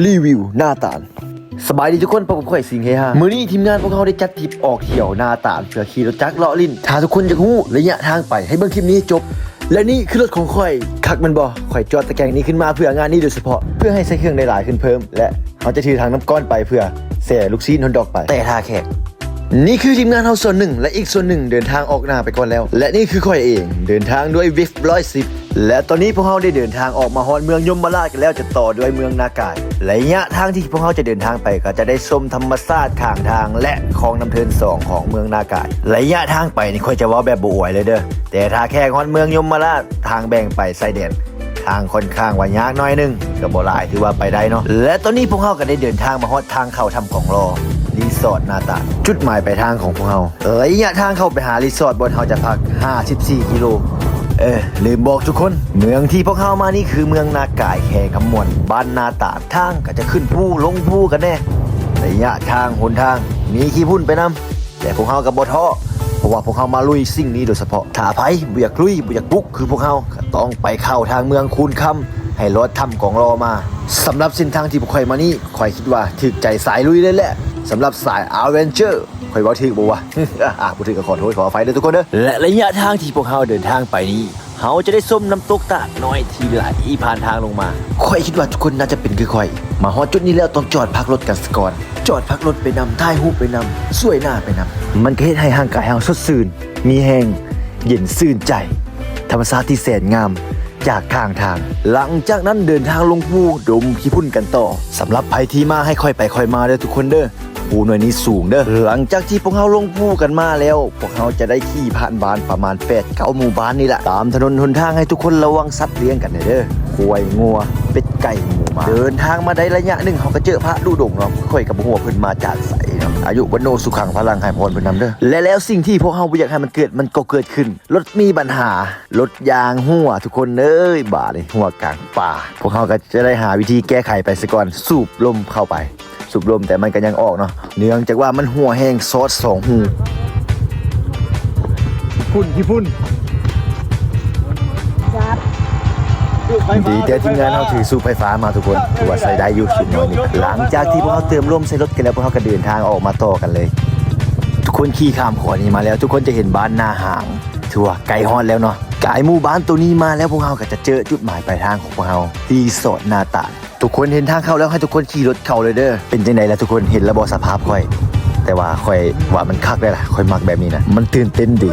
ຣີວິວໜ້າຕານ. ສະບາຍດີທຸກຄົນ, ພົບກັບຂ້ອຍ ສິງເຮຮາ. ມື້ນີ້ທີມງານພວກເຮົາໄດ້ຈັດທຣິບອອກທ່ຽວໜ້າຕານ ເພື່ອຂີ່ລົດຈັກເລາະຫຼິ້ນ. ຖ້າທຸກຄົນຢາກຮູ້ ແລະ ຍະທາງໄປ, ໃຫ້ເບິ່ງຄລິບນີ້ໃຫ້ຈົບ. ແລະ ນີ້ຄືລົດຂອງຂ້ອຍ. ຄັກແມ່ນບໍ່? ຂ້ອຍຈອດຕະແກງນີ້ຂຶ້ນມາເພື່ອງານນີ້ໂດຍສະເພາະ, ເພື່ອໃຫ້ໃສ່ເຄື່ອງໄດ້ຫຼາຍຂຶ້ນເພີ່ມ ແລະ ເຮົາຈະຖືຖັງນ້ຳກ້ອນໄປເພື່ອແຊ່ລູກຊີ້ນຮອດດອກໄປ ແຕ່ຖ້າແຂກ. ນີ້ຄືທີມງານເຮົາສ່ວນໜຶ່ງ ແລະ ອີກສ່ວນໜຶ່ງເດີນທາງອອກໜ້າໄປກ່ອນແລ້ວ ແລະ ນີ້ຄືຂ້ອຍເອງ ເດີນທາງດ້ວຍເວັບຮ້ອຍສິບ ແລະ ຕອນນີ້ພວກເຮົາໄດ້ເດີນທາງອອກມາຮອດເມືອງຍົມມະລາດກັນແລ້ວ ຈະຕໍ່ດ້ວຍເມືອງນາກາຍ. ໄລຍະທາງທີ່ພວກເຮົາຈະເດີນທາງໄປ ກໍຈະໄດ້ຊົມທຳມະຊາດຂ້າງທາງ ແລະ ຄອງນ້ຳເທີນສອງຂອງເມືອງນາກາຍ. ໄລຍະທາງໄປນີ້ຂ້ອຍຈະເວົ້າແບບບໍ່ອວຍເລີຍເດີ ແຕ່ຖ້າແຂກຮອດເມືອງຍົມມະລາດ ທາງແບ່ງໄປຊາຍແດນ ທາງຂ້ອນຂ້າງວ່າຍາກໜ້ອຍໜຶ່ງ ກໍບໍ່ຫຼາຍ ຖືວ່າໄປໄດ້ເນາະ. ແລະ ຕອນນີ້ພວກເຮົາກໍໄດ້ເດີນທາງມາຮອດທາງເຂົ້າຖ້ຳກອງລໍ ຣີສອດໜ້າຕານ. ຈຸດໝາຍປາຍທາງຂອງພວກເຮົາ ໄລຍະທາງເຂົ້າໄປຫາຣີສອດບ່ອນເຮົາຈະພັກ ຫ້າສິບສີ່ກິໂລ. ເອີ ລືມບອກທຸກຄົນ, ເມືອງທີ່ພວກເຮົາມານີ້ຄືເມືອງນາກາຍ ແຂວງຄຳມ່ວນ ບ້ານໜ້າຕານ. ທາງກໍຈະຂຶ້ນພູລົງພູກັນແດ່. ໄລຍະທາງຫົນທາງມີຂີ້ຝຸ່ນໄປນຳ ແຕ່ພວກເຮົາກໍບໍ່ທໍ້ ເພາະວ່າພວກເຮົາມາລຸຍສິ່ງນີ້ໂດຍສະເພາະ. ຖ້າໃຜບໍ່ຢາກລຸຍ ບໍ່ຢາກບຸກຄືພວກເຮົາ ກໍຕ້ອງໄປເຂົ້າທາງເມືອງຄູນຄຳ ໃຫ້ລອດຖ້ຳກອງລໍມາ. ສຳລັບເສັ້ນທາງທີ່ພວກຂ້ອຍມານີ້ ຂ້ອຍຄິດວ່າຖືກໃຈສາຍລຸຍເລີຍແຫຼະ. ສຳລັບສາຍອາເວັນເຈີ ຂ້ອຍເວົ້າຖືກບໍ່ວະ? ບໍ່ຖືກກໍຂໍໂທດຂໍອະໄພເດີທຸກຄົນເດີ. ແລະ ໄລຍະທາງທີ່ພວກເຮົາເດີນທາງໄປນີ້ ເຮົາຈະໄດ້ຊົມນ້ຳຕົກຕາດນ້ອຍທີ່ໄຫຼຜ່ານທາງລົງມາ. ຂ້ອຍຄິດວ່າທຸກຄົນໜ້າຈະເປັນຄືຂ້ອຍ ມາຮອດຈຸດນີ້ແລ້ວຕ້ອງຈອດພັກລົດກັນສະກ່ອນ. ຈອດພັກລົດໄປນຳ ຖ່າຍຮູບໄປນຳ ສວຍໜ້າໄປນຳ. ມັນກໍເຮັດໃຫ້ຮ່າງກາຍເຮົາສົດຊື່ນ ມີແຮງ ເຢັນຊື່ນໃຈ. ທຳມະຊາດທີ່ແສນງາມຈາກຂ້າງທາງ. ຫຼັງຈາກນັ້ນເດີນທາງລົງພູດົມຂີ້ຝຸ່ນກັນຕໍ່. ສຳລັບໃຜທີ່ມາໃຫ້ຄ່ອຍໄປຄ່ອຍມາເດີທຸກຄົນເດີ. ພູໜ່ວຍນີ້ສູງເດີ. ຫຼັງຈາກທີ່ພວກເຮົາລົງພູກັນມາແລ້ວ ພວກເຮົາຈະໄດ້ຂີ່ຜ່ານບ້ານປະມານແປດເກົ້າໝູ່ບ້ານນີ້ລະ ຕາມຖະໜົນຫົນທາງ. ໃຫ້ທຸກຄົນລະວັງສັດລ້ຽງກັນແດ່ເດີ ຄວາຍ ງົວ ເປັດ ໄກ່ ໝູ ໝາ. ເດີນທາງມາໄດ້ໄລຍະໜຶ່ງ ເຮົາກໍເຈີພະທຸດົງເນາະ. ຂ້ອຍກໍບໍ່ຮູ້ວ່າເພິ່ນມາຈາກໃສເນາະ. ອາຍຸວັນໂນສຸຂັງພະລັງ ໃຫ້ພອນເພິ່ນນຳເດີ. ແລະ ແລ້ວສິ່ງທີ່ພວກເຮົາບໍ່ຢາກໃຫ້ມັນເກີດ ມັນກໍເກີດຂຶ້ນ. ລົດມີບັນຫາ ລົດຢາງຮົ່ວ ທຸກຄົນເອີຍ ບາດນີ້ຮົ່ວກາງປ່າ. ພວກເຮົາກໍຈະໄດ້ຫາວິທີແກ້ໄຂໄປຊະກ່ອນ ສູບລົມເຂົ້າໄປ. ສູບລົມ ແຕ່ມັນກໍຍັງອອກເນາະ ເນື່ອງຈາກວ່າມັນຮົ່ວແຮງ ຊອດສອງຮູ. ຝຸ່ນ ຂີ້ຝຸ່ນ. ດີແຕ່ທີມງານເຮົາຖືສູບໄຟຟ້າມາທຸກຄົນ ຖືວ່າໃຊ້ໄດ້ຢູ່ສູບນ້ອຍນີ້. ຫຼັງຈາກທີ່ພວກເຮົາເຕີມລົມໃສ່ລົດກັນແລ້ວ ພວກເຮົາກໍເດີນທາງອອກມາຕໍ່ກັນເລີຍ. ທຸກຄົນຂີ່ຂ້າມຂົວນີ້ມາແລ້ວ ທຸກຄົນຈະເຫັນບ້ານນາຫາງ ຖືວ່າໃກ້ຮອດແລ້ວເນາະ. ກາຍໝູ່ບ້ານໂຕນີ້ມາແລ້ວ ພວກເຮົາກໍຈະເຈີຈຸດໝາຍປາຍທາງຂອງພວກເຮົາ ຣີສອດໜ້າຕານ. ທຸກຄົນເຫັນທາງເຂົ້າແລ້ວ ໃຫ້ທຸກຄົນຂີ່ລົດເຂົ້າເລີຍເດີ. ເປັນຈັ່ງໃດລະທຸກຄົນ ເຫັນລະບໍ່ສະພາບຂ້ອຍ? ແຕ່ວ່າຂ້ອຍວ່າມັນຄັກເລີຍລະ ຂ້ອຍມັກແບບນີ້ນະ ມັນຕື່ນເຕັ້ນດີ.